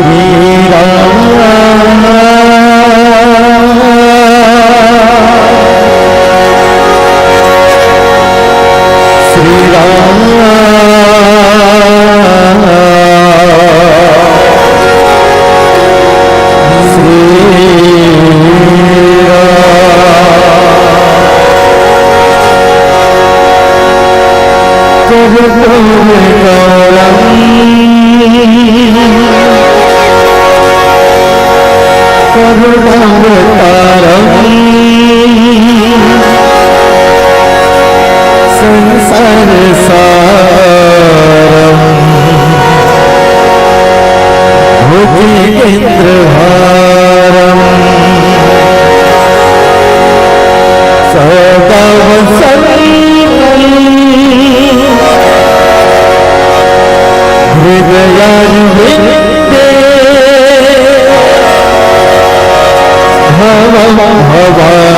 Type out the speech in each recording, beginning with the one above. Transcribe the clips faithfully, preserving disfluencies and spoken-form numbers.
श्री राम, श्री राम, श्री राम। करुणावतारम्, करुणावतारम्, संसार सारम्, भुजगेन्द्र हारम्, सदा वसन्तं हृदयारविन्दे, भवं भवानी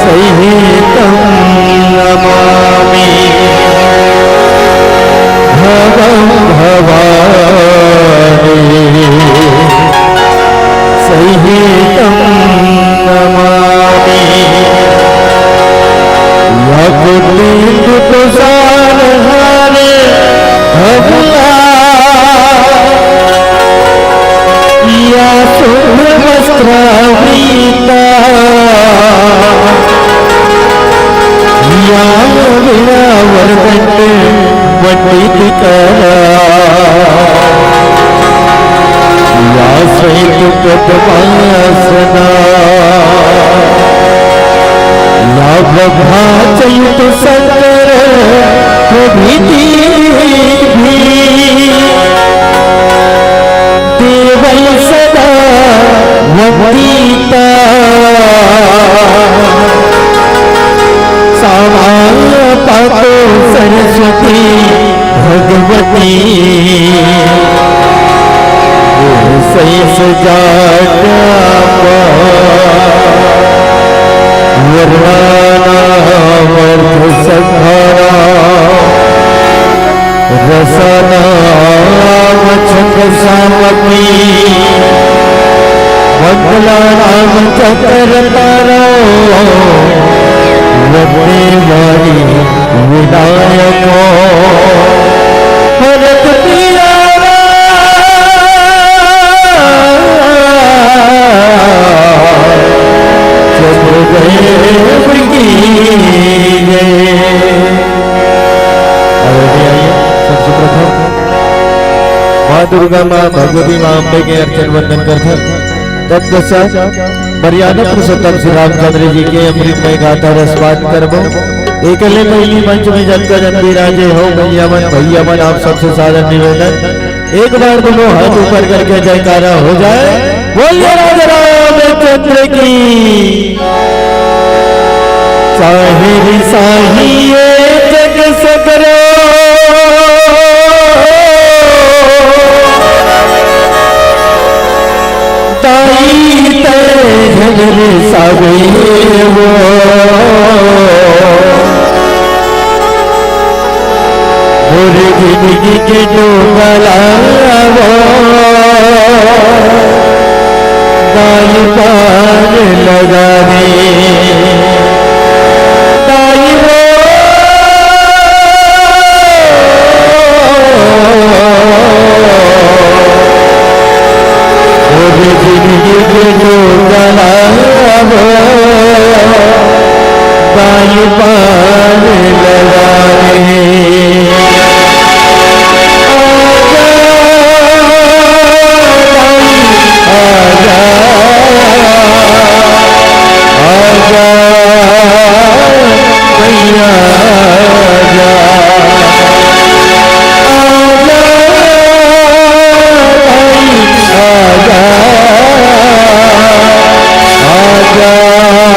सहितं नमामि। भवं भवानी सहितं नमामि। या कुटिल कुशाल हार धवला, या शुभ्र वस्त्रावृता, या वीणा वरदंड मंडित करा, या श्वेत पद्मासना, या ब्रह्मा चैत शंकर प्रभृति भी देवै सदा वंदिता। सामा पातो सरस्वती भगवती, शेष जाटा वरणानामर्थ संधाना। रसानाम छंद सामग्री, मंगलानाम चक्रतारो, वंदे वाणी विनायको, भरत प्यारा। चंद्रदेव की जय। आइए, आइए, सबसे प्रथम माँ दुर्गा, माँ भगवती, माँ अम्बे के अर्चन वंदन करथन। तत्पश्चात मर्यादा पुरुषोत्तम श्री रामचंद्र जी के अमृतमय गाथा रसपान करबो। एकले पहिली मंच में जतका जन विराजे हो, भैया मन, भैया मन, आप सबसे सादर निवेदन, एक बार दोनों हाथ ऊपर करके जयकारा हो जाए। बोलिए राजा रामचंद्र की। साहिर साहिए जग सगरो, ताई तै झगड़ सावे वो। मोर जिंदगी के डोंगला वो, दाई पार लगा दे, दाई वो। मोर जिंदगी के डोंगला वो, दाई पार लगा दे। आजा, दाई, आजा, आजा, मैया आजा। आजा, दाई, आजा, आजा।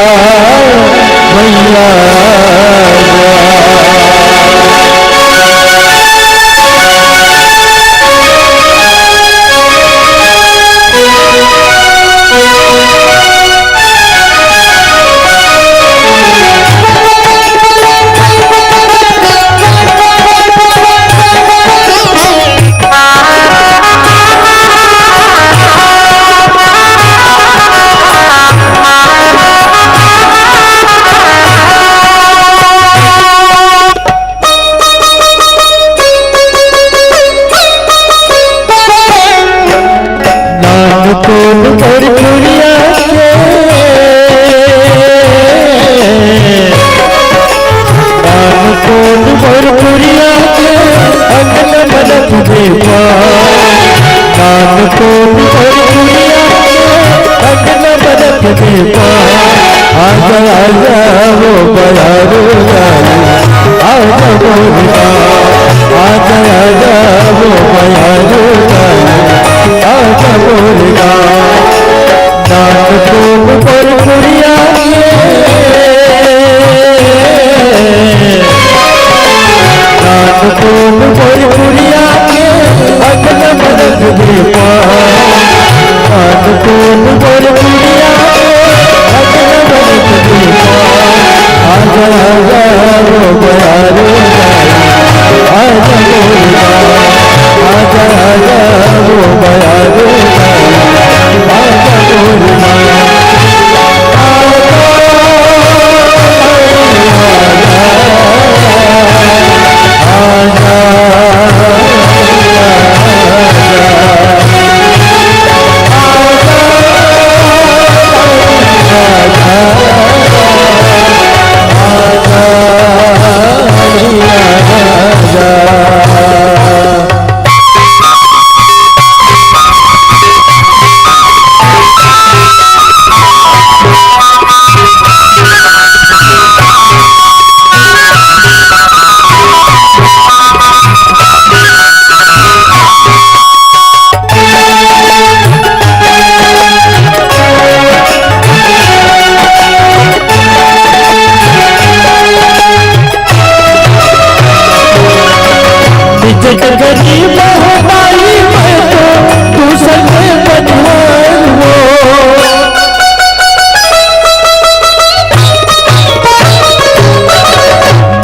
कोन मोर कुरिया के, नान कोन मोर कुरिया के, अंगन बरत दे पान। नान कोन मोर कुरिया के, अंगन बरत दे पान। आजा, आजा, वो बयारो जानी, आजा मोर गाँव। आजा, आजा, वो बयारो जानी, आजा मोर गाँव। नान कोन मोर कुरिया के, नान कोन मोर कुरिया के, अंगन बरत दे पान। नान कोन मोर कुरिया के, अंगन बरत दे पान। आजा, आजा, वो बयारो जानी, आजा मोर गाँव। आजा, आजा, वो बयारो जानी, आजा मोर गाँव। निजट गरीब हो दाई, मैं तो दूसर के बनिहार हो।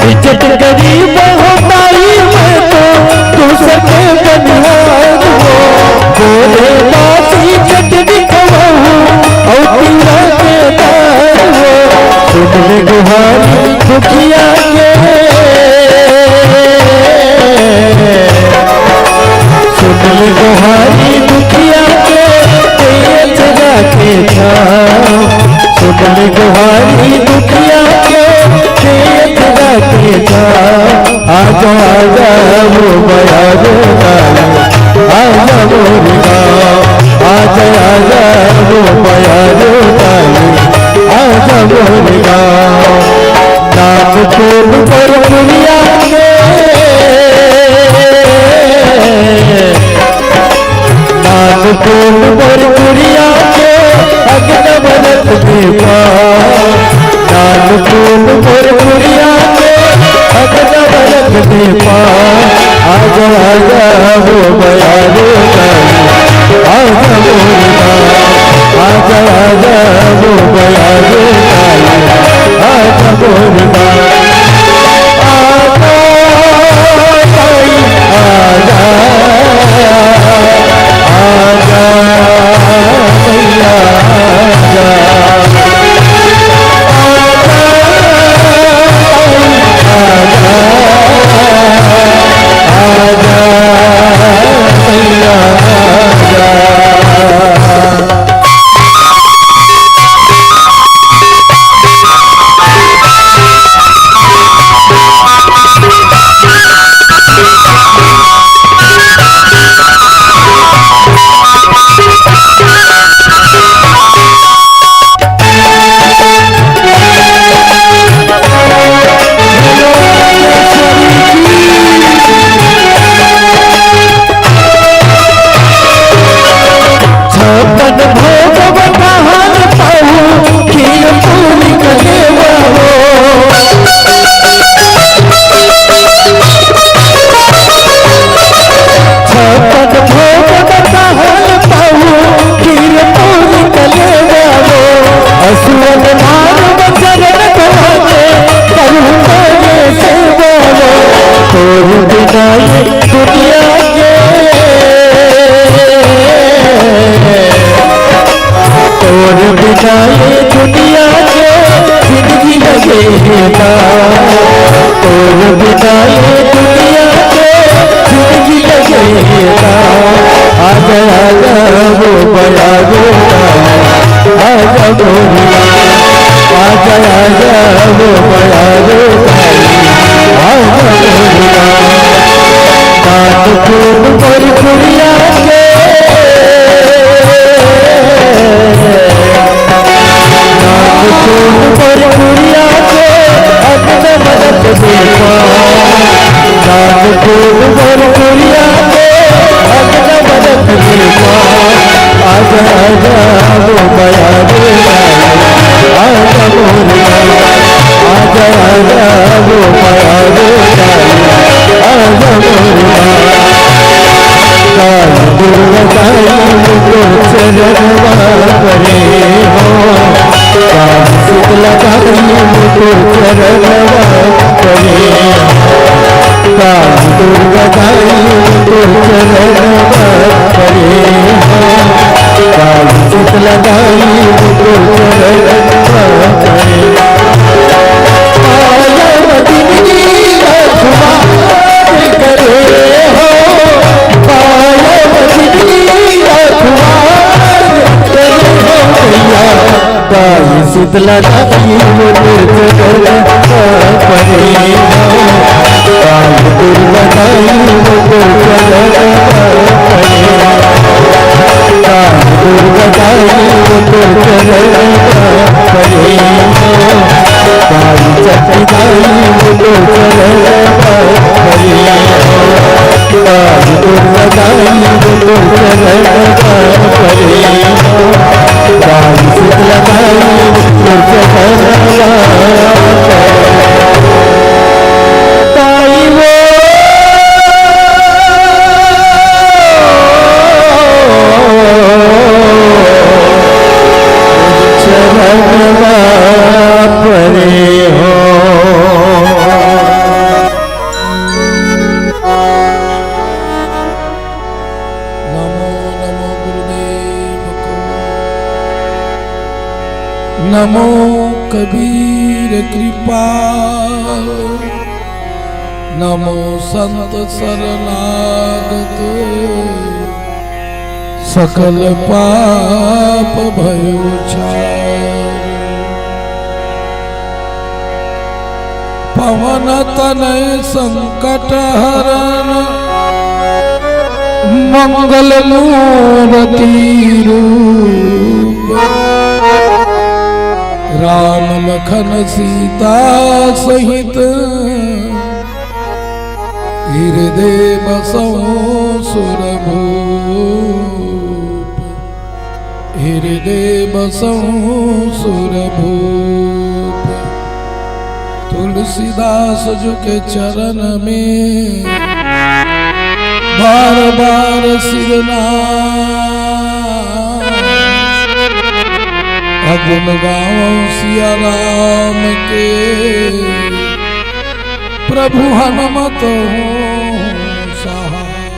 निजट गरीब हो दाई, मैं तो दूसर के बनिहार हो। बोले बासी जट दिखवाऊँ, औ पीरा के दार हो। सुन ले गुहारी दुखिया के, सुन ले गुहारी दुखिया के, तेज राखे छाँव। सुन ले गुहारी दुखिया के, तेज राखे छाँव। आजा, आजा, वो बयारो जानी, आजा मोर गाँव। आजा, आजा, वो बयारो जानी, आजा मोर गाँव। नान कोन मोर कुरिया के, नान कोन मोर कुरिया के, अंगन बरत दे पान। नान कोन मोर कुरिया के, अंगन बरत दे पान। आजा, आजा, वो बयारो जानी, आजा मोर गाँव। आजा, आजा, वो बयारो जानी, आजा मोर गाँव। आजा, आजा, आजा, आजा, आजा। छप्पन भोग बटहल पाहु, खीर पूरी कलेवा हो। छप्पन भोग बटहल पाहु, खीर पूरी कलेवा हो। असुवन भार में चरण कमल, करहु तोरे सेवा हो। तोर बिना ये दुनिया के, तोर बिना ये दुनिया के जिंदगी लगे हे दार। तोर बिना ये दुनिया के जिंदगी लगे हे दार। आजा, आजा, वो बया रे, आजा मोरी माँ। आजा, आजा, वो बया रे, आजा मोरी माँ। दान खून मोर कुरिया के, दान खून मोर कुरिया के, अंत मदद दे माँ। दान खून मोर कुरिया के, अंत मदद दे माँ। आजा, आजा, वो बया रे, आजा मोरी माँ। आजा, आजा, वो बया रे, आजा मोरी माँ। काली दुर्गा काली तोर चरणवा परे हो। काली शीतला काली तोर चरणवा परे हो। काली दुर्गा काली तोर चरणवा परे हो। काली शीतला काली तोर चरणवा परे हो। पाया जिंदगी रखवार करे हो, पाया जिंदगी रखवार करे हो भैया। काली शीतला दाई वो तोर चरण परे हो, काली दुर्गा दाई वो तोर चरण परे हो। काली दुर्गा दाई वो तोर चरण परे हो। काली शक्ति दाई वो तोर चरण परे हो। काली दुर्गा दाई वो तोर चरण परे हो। काली शीतला दाई वो तोर चरण परे हो। ताई वो चरणवा परे हो। नमो नमो गुरुदेव को। नमो कबीर कृपा। नमो संत शरणागत, सकल पाप भयो क्षार। पवन तनय संकट हरण, मंगल मूरति रूप। राम लखन सीता सहित, हृदय बसहु सुर भूप। हृदय बसहु सुर भूप। तुलसीदास जु के चरण में, बार बार सिरनाम। अगुन गावहु सिया राम के, प्रभु हनुमत हों सहाय।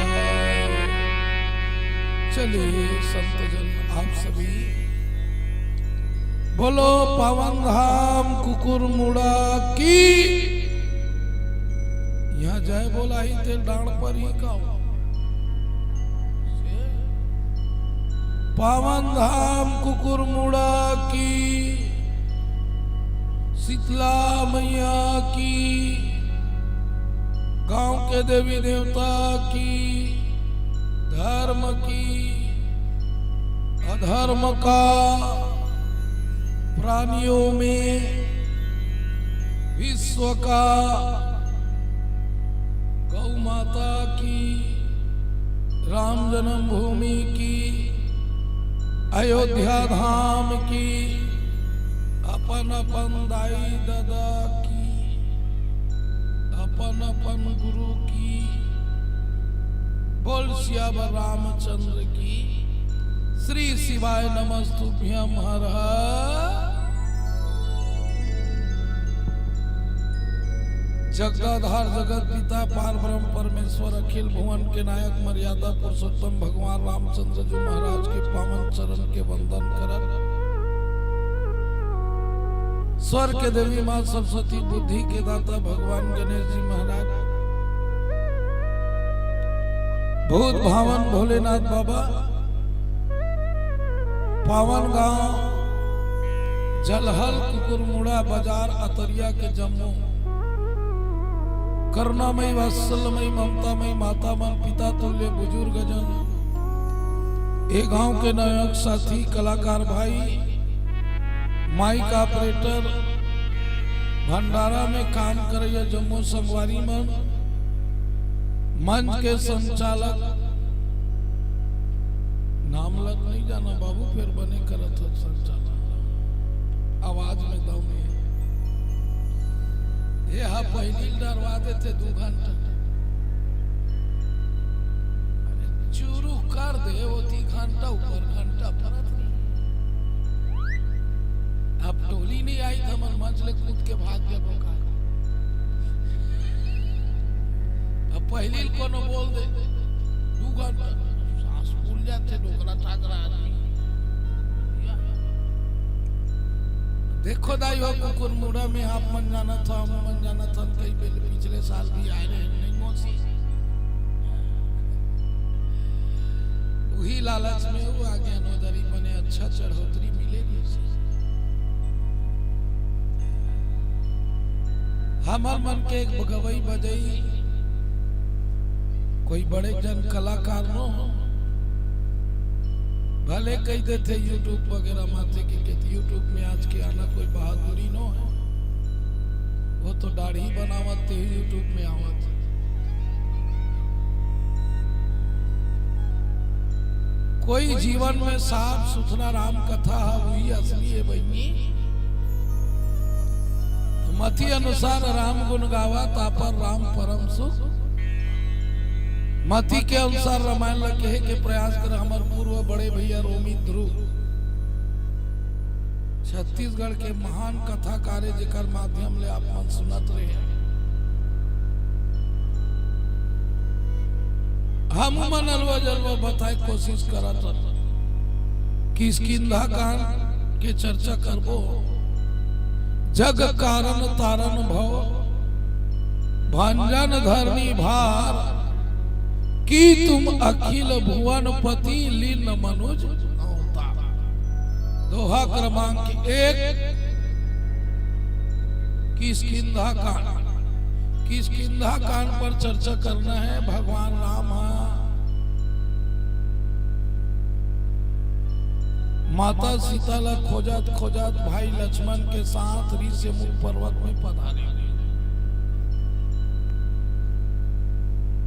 चलिए संतजन, आप सभी बोलो पावन धाम कुकुरमुड़ा की। यहाँ जय बोला ही थे डांड पर ही का हो। पावन धाम कुकुरमुड़ा की, शीतला मैया की, गांव के देवी देवता की, धर्म की, अधर्म का, प्राणियों में, विश्व का, गौ माता की, राम जन्मभूमि की, अयोध्या धाम की, अपन अपन दाई ददा की, अपन अपन गुरु की। बोल सियावर रामचंद्र की। श्री शिवाय नमस्तुभ्यं हर हर। जगदाधार जगत पिता पार ब्रह्म परमेश्वर अखिल भुवन के नायक मर्यादा पुरुषोत्तम भगवान रामचंद्र जी महाराज के पावन चरण के वंदन करत, स्वर के देवी माँ सरस्वती बुद्धि के दाता भगवान गणेश जी महाराज, बहुत भावन भोलेनाथ बाबा, पावन गांव, जलहल, कुकुरमुड़ा बाजार, अतरिया के जम्मो करुणामयी, वात्सल्यमयी, ममतामयी माता मन, पिता तुल्य बुजुर्ग जन, ए गांव के नायक साथी, कलाकार भाई, माइक ऑपरेटर, भंडारा में काम करइया जम्मो संगवारी मन, मंच के संचालक, नाम लग नहीं जाना बाबू, फेर बने करत हो संचालक, आवाज में दम हे। ये हा पहिली डरवा देथे दू घंटा, अरे चुरू कर दे, ओती घंटा ऊपर घंटा परत नहीं। अब टोली नहीं आई त हमन मंच ले कूद के भाग जाबो का। अब पहिली कोनो बोल दे, दू घंटा सांस फूल जाथे, डोकरा टाकरा आदमी। देखो दाई हो, कुकुरमुड़ा में आप मन जानत हो, हम मन जानत हन, कई बेर पिछले साल भी आए रहे, नहीं मौसी। उही लालच में वो आ गया नौदरी बने, अच्छा चढ़ोतरी मिलेगी उसे। हमर मन के एक गवई बजई, कोई बड़े जन कलाकार नो हो, भले कही देथे YouTube वगैरह माथे के, के YouTube में आज के आना कोई बहादुरी नो है, वो तो दाढ़ी बनावत ते YouTube में आवत। कोई जीवन में साफ सुथरा राम कथा है, वही असली है बहिनी। मति अनुसार राम गुण गावा, तापर राम परम सुख। मति के अनुसार रामायण ला कहे के प्रयास कर हमर पूर्व बड़े भैया रोमी ध्रुव, छत्तीसगढ़ के महान कथाकार हे, जेकर माध्यम ले आप मन सुनत रहे। हम मन अलवा जलवा बताए कोशिश करत हन। किष्किंधा कांड के चर्चा करबो। जग कारण तारण भव, भंजन धरनी भार, की तुम अखिल भुवन पति लीन मनुज अवतार। दोहा क्रमांक एक, किष्किंधा कांड। किष्किंधा कांड पर चर्चा करना है। भगवान राम हा माता सीता ला खोजत खोजत भाई लक्ष्मण के साथ ऋष्यमूक पर्वत में पधारे।